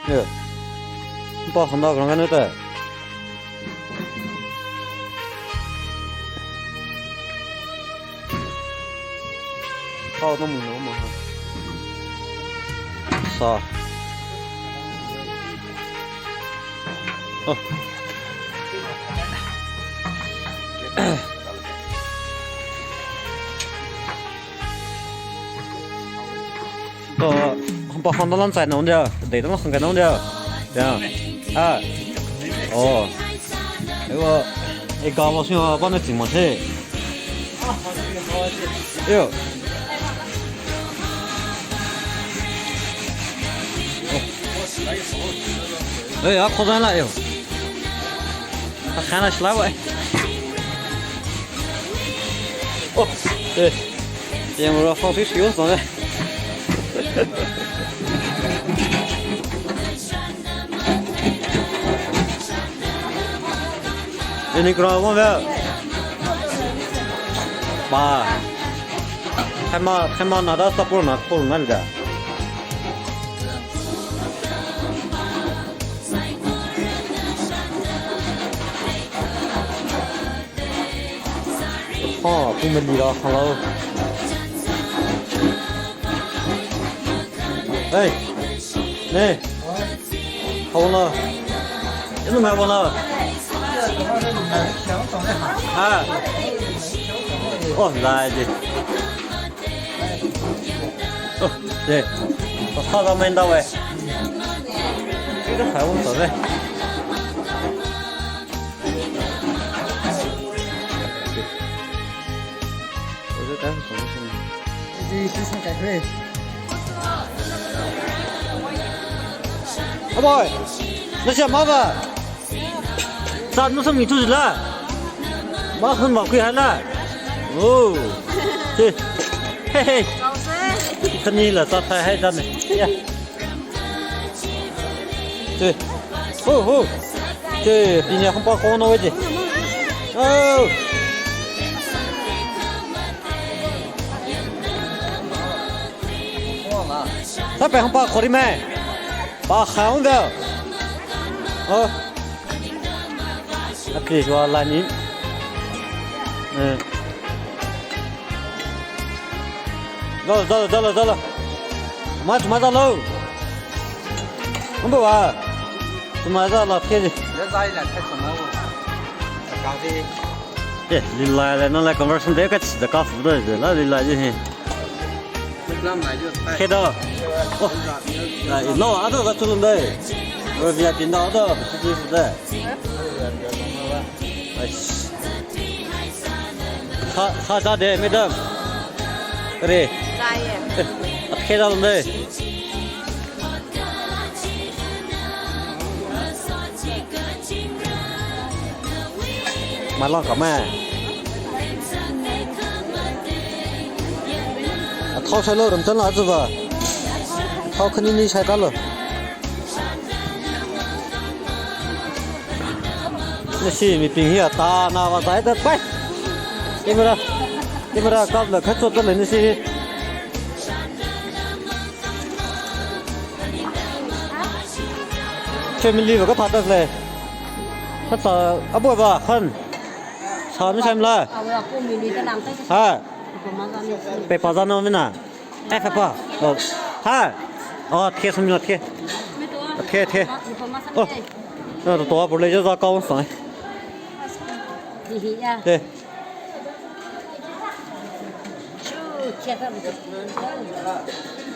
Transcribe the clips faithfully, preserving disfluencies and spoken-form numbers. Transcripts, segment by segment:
Yo. Ba handa kang kan ta. Kau na mu no ma ha. Sa. Oh. To, ba handa lan sai na un dia, dei dang khang kan un dia. Ya. Ah. Oh. Ewa, e ga wa sing wa ba na ching ma se. Yo. Eh, ya, kho zan la, yo. A khana shla wa. Oh, eh. Yang ro fong sui sui song eh. Ini kira apa ya? Ba. Thema, thema nada sapur na kur na da. Oh, pung mandi ra, hello. Hey. Ne. Hao na. Inu mai hao na. Ha. Oh, lai ji. Oh, ye. Pasa da main da wei. Ida hai wong sa wei. Aboy, na siya ma ba? Sa nu sa mi tu la. Ma hun ma kui ha la. Oh. Hey. Hey, hey. Kani la sa thai hai dan. Ya. Che. Ho, ho. Che, bini hangpa kono je. Oh. Sa pe hangpa kori me. Pa khaung da. Oh. Ati jua lani. Eh. Zalo, zalo, zalo, zalo. Ma, ma zalo. Ambo wa. Tuma zalo, kedi. Ya zai la, kai sama wo. Kafe. Eh, lila la, na la conversion de ka chi da ka fu de la lila ji he. Khedo. Oh. Ai, no, ado ka tulun dai. Ro via tin da ado, chi chi de. Ai. Kha, kha da de, madam. Re. Zai ye. Khe da lun dai. Malang kama. Athao shailo, ramchan la azuba. Thao khani ni shai kalo. Nasi mibing hi ata na wa zai da pai. Camera. Camera kap la kachot da le nasi. Family va ka phatak le. Kata abo ba khan. Sa mi sam la. Ha. Pe pa za no mi na. Pe pa pa. Oh. Ha. Oh, the sum yo the. The, the. Oh. Na to to bole ja za ka won sa. The.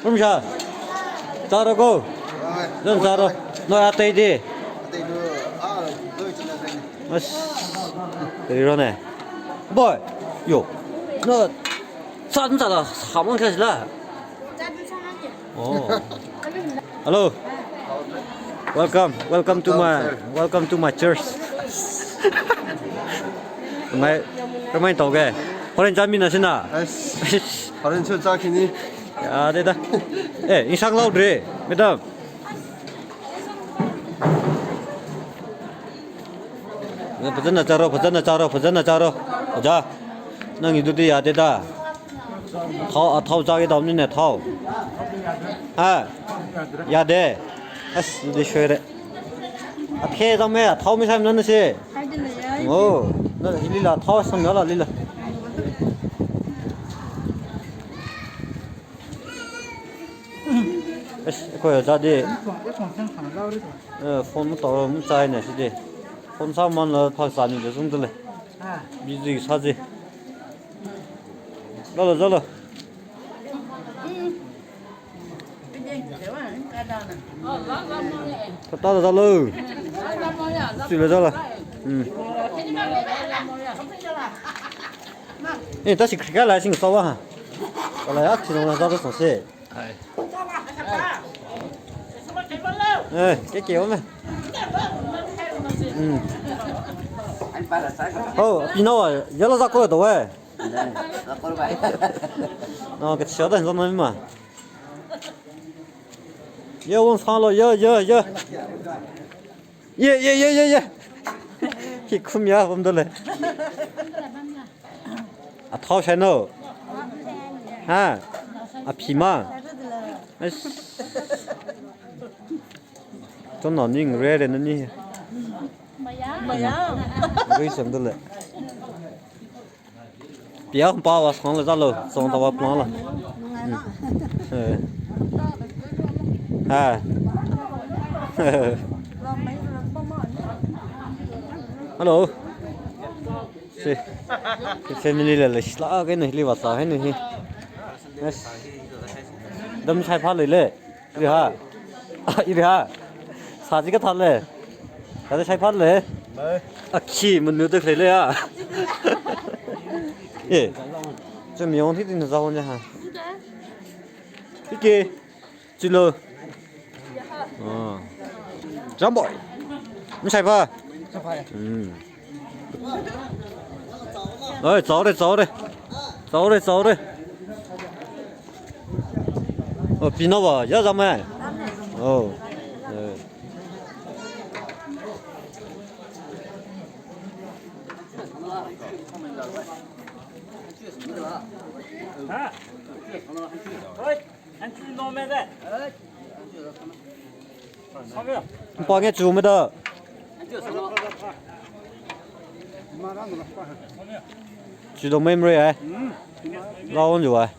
Rumsha. Zaro ko. Zan zaro. No, atei de. As. Tei ro ne. Boy. Yo. No. Sa, sa la, sa mang kya la. Oh. Hello. Welcome. Welcome to my, welcome to my church. Mai, ramai tau ke. Horen jami na sina. Yes. Horen chu cha kini. Ya, de da. Eh, insang lau dre, madam. Phazana chāro, phazana chāro, phazana chāro. Ojā, nang idudi yādeda. Thao, a thao chāki tau nine thao. Ha? Yāde. ꯑꯁ, ꯑꯗꯨꯗꯤ ꯁꯣꯏꯔꯦ꯫ ꯑꯊꯦ ꯇꯝꯃꯦ, ꯊꯥꯎ ꯃꯤ ꯁꯥꯏꯝ ꯅꯟꯅꯁꯦ꯫ ꯍꯥꯏꯗꯤ ꯂꯩꯌꯦ꯫ ꯑꯣ, ꯅꯪ ꯍꯤ ꯂꯤꯂꯥ, ꯊꯥꯎ ꯁꯝ ꯌꯥꯎꯂ ꯂꯤꯂꯥ꯫ ꯑꯁ, ꯑꯩꯈꯣꯏ ꯑꯣꯖꯥꯗꯤ, ꯑꯦ, ꯐꯣꯟ ꯇꯧꯔ ꯑꯗꯨꯝ ꯆꯥꯏꯅꯦ ꯁꯤꯗꯤ꯫ ꯐꯣꯟ ꯁꯥꯃꯟꯂ ꯐꯛ ꯆꯥꯅꯤꯡꯗ ꯁꯨꯝꯗ ꯂꯩ꯫ ꯕꯤꯖꯤ ꯁꯥꯖꯤ꯫ ꯆꯠꯂꯣ, ꯆꯠꯂꯣ꯫ ꯇꯥꯗ ꯆꯠꯂꯣ꯫ ꯆꯤꯜꯂ ꯆꯠꯂꯣ꯫ ꯎꯝ꯫ ꯑꯦ, ꯇꯁꯤ ꯈ꯭ꯔꯤꯀꯥ ꯂꯥꯏꯁꯤꯡ ꯆꯥꯎꯕ ꯍꯥ꯫ ꯀꯂꯥꯏ ꯑꯥ ꯊꯤꯅ ꯆꯥꯗ ꯁꯣꯁꯦ꯫ ꯑꯦ, ꯀꯦ ꯀꯦ ꯑꯣꯃꯦ꯫ ꯎꯝ꯫ ꯍꯣ, ꯄꯤꯅꯥꯎ, ꯌꯥꯂꯣ ꯆꯥꯛ ꯀꯣꯏ ꯇꯧꯋꯦ꯫ ꯑꯣ, ꯀꯦ ꯁꯤꯌꯥꯗ ꯍꯦꯟꯖꯥꯡ ꯃꯃꯤꯡ ꯃꯥ꯫ ꯌꯦ, ꯋꯥꯡ ꯁꯥꯡꯂꯣ, ꯌꯦ, ꯌꯦ, ꯌꯦ꯫ ꯌꯦ, ꯌꯦ, ꯌꯦ, ꯌꯦ, ꯌꯦ꯫ ꯍꯤ ꯈꯨꯝ ꯌꯥ ꯐꯝꯗ ꯂꯩ꯫ ꯑꯊꯥꯎ ꯁꯥꯏꯅꯣ? ꯍꯥ? ꯑꯐꯤꯃ? ꯑꯁ꯫ ꯆꯣꯟꯅ ꯅꯤꯡ ꯔꯦ ꯔꯦ ꯅꯅꯤ꯫ ꯃꯌꯥꯝ꯫ ꯔꯦ ꯆꯝꯗ ꯂꯩ꯫ ꯄꯤꯌꯥ ꯄꯥ ꯋꯥ ꯁꯥꯡꯂ ꯆꯠꯂꯣ, ꯆꯣꯡ ꯇꯧꯕ ꯄ꯭ꯂꯥꯟ ꯂ꯫ ꯎꯝ꯫ ꯍꯣꯏ꯫ ꯍꯥ꯫ Hello꯫ ꯁꯤ꯫ ꯁꯤ family ꯂ ꯂꯩꯁꯤꯜꯂꯛꯑꯒ ꯅꯣꯏ ꯂꯤꯕ ꯆꯥ ꯍꯥꯏꯅ ꯍꯤ꯫ ꯑꯁ꯫ ꯑꯗꯨꯝ ꯁꯥꯏ ꯐꯥ ꯂꯩꯂꯦ꯫ ꯏꯔꯤꯍꯥ꯫ ꯏꯔꯤꯍꯥ꯫ ꯁꯥꯖꯤ ꯀ ꯊꯥꯜꯂꯦ꯫ ꯀꯗ ꯁꯥꯏ ꯐꯥꯜꯂꯦ꯫ ꯑꯈꯤ ꯃꯅꯨ ꯇ ꯈ꯭ꯔꯦꯂꯦ ꯌꯥ꯫ ꯑꯦ꯫ ꯆꯨꯝ ꯌꯣꯡ ꯊꯤ ꯇꯤꯟ ꯖꯥꯎ ꯅꯦ ꯍꯥ꯫ ꯏꯀꯦ꯫ ꯆꯤꯂꯣ꯫ ꯑꯥ꯫ ꯖꯝꯕꯣ꯫ ꯃꯁꯥꯏ ꯐꯥ꯫ ꯎꯝ꯫ ꯑꯣꯏ, ꯆꯥꯎꯔꯦ, ꯆꯥꯎꯔꯦ꯫ ꯆꯥꯎꯔꯦ, ꯆꯥꯎꯔꯦ꯫ ꯑꯣ, ꯄꯤꯅꯕ, ꯌꯥ ꯖꯥꯃꯦ꯫ ꯑꯣ꯫ ꯑꯦ꯫ ꯍꯥ? ꯍꯣꯏ꯫ ꯄꯥꯡꯉꯦ ꯆꯨꯝꯃꯦꯗ꯫ ꯆꯨꯗꯧ ꯃꯩ ꯃꯔꯨ ꯌꯥꯏ꯫ ꯂꯥꯛꯑꯣꯅ ꯌꯨ ꯍꯥꯏ꯫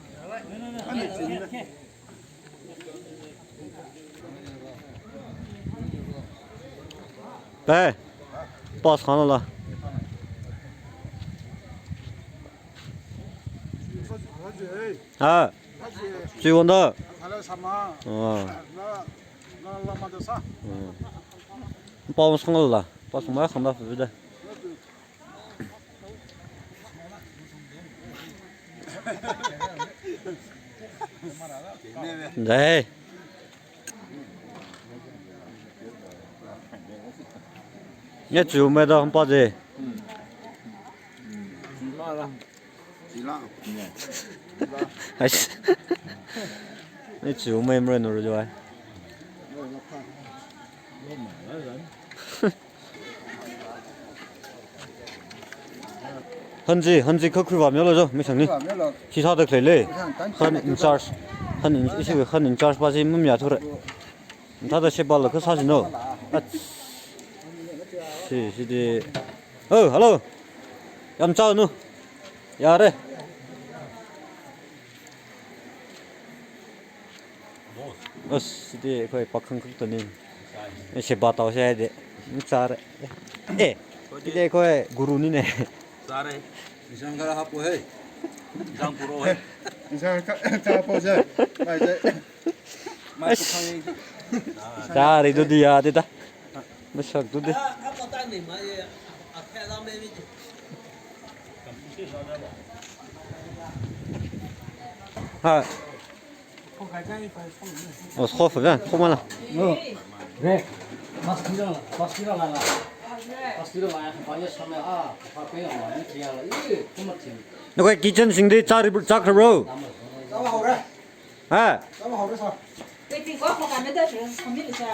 ꯇꯥꯏ꯫ ꯄꯥꯁ ꯈꯥꯅ ꯂꯥ꯫ ꯍꯥ꯫ ꯁꯤ ꯋꯥꯟꯗ꯫ ꯑꯥ꯫ ꯎꯝ꯫ ꯄꯥꯎ ꯁꯪꯉꯜꯂ꯫ ꯄꯥꯎ ꯁꯪꯕ ꯈꯪꯗ ꯐꯕꯤꯗ꯫ ꯗꯦ꯫ ꯅꯦ ꯆꯨꯝꯃꯦꯗ ꯍꯝꯄꯥꯖꯦ꯫ ꯑꯩꯁ꯫ ꯅꯦ ꯆꯨꯝꯃꯦ ꯃꯔ ꯅꯨꯔ ꯖꯣꯏ꯫ ꯍꯟꯖꯤ, ꯍꯟꯖꯤ ꯈꯛ ꯈꯨꯏ ꯋꯥꯝ ꯌꯥꯎꯂꯣ ꯖꯣ, ꯃꯤꯁꯪꯅꯤ꯫ ꯁꯤ ꯁꯥꯗ ꯈ꯭ꯂꯩ ꯂꯩ꯫ ꯍꯟ in charge, ꯍꯟ in, ꯏꯁꯤ ꯍꯟ in charge ꯄꯥꯁꯤ ꯃꯝ ꯌꯥꯊꯣꯔꯦ꯫ ꯃꯊꯥꯗ ꯁꯦꯕꯥꯜꯂ ꯈꯔ ꯁꯥꯁꯤꯅꯣ꯫ ꯑꯠ꯫ ꯁꯤ, ꯁꯤꯗꯤ꯫ ꯑꯧ, hello꯫ ꯌꯥꯝ ꯆꯥꯎꯅꯨ꯫ ꯌꯥꯔꯦ꯫ ꯑꯁ, ꯁꯤꯗꯤ ꯑꯩꯈꯣꯏ ꯄꯥꯈꯪ ꯈꯛꯇꯅꯤ꯫ ꯑꯩ ꯁꯦꯕꯥ ꯇꯧꯁꯦ ꯍꯥꯏꯗꯤ ꯑꯗꯨꯝ ꯆꯥꯔꯦ꯫ ꯑꯦ, ꯁꯤꯗꯤ ꯑꯩꯈꯣꯏ ꯒꯨꯔꯨꯅꯤꯅꯦ꯫ ꯆꯥꯔꯦ꯫ ꯏꯟꯁꯥꯡ ꯈꯔ ꯍꯥꯞꯄꯣꯍꯦ꯫ ꯏꯟꯁꯥꯡ ꯄꯨꯔꯛꯑꯣꯍꯦ꯫ ꯏꯟꯁꯥꯡ ꯈꯔ ꯍꯥꯞꯄꯣꯁꯦ꯫ ꯃꯥꯏꯁꯦ꯫ ꯃꯥꯏ ꯑꯁ꯫ ꯄꯨꯈꯝ ꯆꯥꯔꯤꯗꯨꯗꯤ ꯌꯥꯗꯦꯗ꯫ ꯃꯁꯛꯇꯨꯗꯤ꯫ ꯍꯣꯏ꯫ ꯑꯣ, ꯁꯣꯐ ꯐꯖꯅ ꯊꯣꯛꯃꯜꯂꯦ꯫ ꯑꯣ꯫ ꯔꯦ꯫ ꯄꯥꯁ ꯄꯤꯔꯣ, ꯄꯥꯁ ꯄꯤꯔꯣ ꯂꯥꯛꯑꯣ꯫ ꯄꯥꯁ ꯄꯤꯔꯣ ꯂꯥꯛꯑꯣ꯫ ꯄꯥꯁ ꯁꯝꯃꯦ꯫ ꯑꯥ, ꯄꯥꯁ ꯄꯤꯔꯣ ꯂꯥꯛꯑꯣ꯫ ꯃꯤ ꯀꯌꯥ ꯂꯩ? ꯏ, ꯀꯨꯝꯃ ꯊꯤꯟ꯫ ꯅꯈꯣꯏ kitchen ꯁꯤꯡꯗꯤ ꯆꯥꯔꯤꯕ-, ꯆꯥꯈ꯭ꯔꯕ꯭ꯔꯣ? ꯆꯥꯕ ꯍꯧꯔꯦ꯫ ꯍꯥ? ꯆꯥꯕ ꯍꯧꯔꯦ, sir꯫ ꯀꯩ ꯀꯩ ꯀꯣ ꯐꯣꯀꯥ ꯃꯦꯗꯥ ꯁꯤꯔ ꯁꯝꯃꯤꯠ ꯁꯥ꯫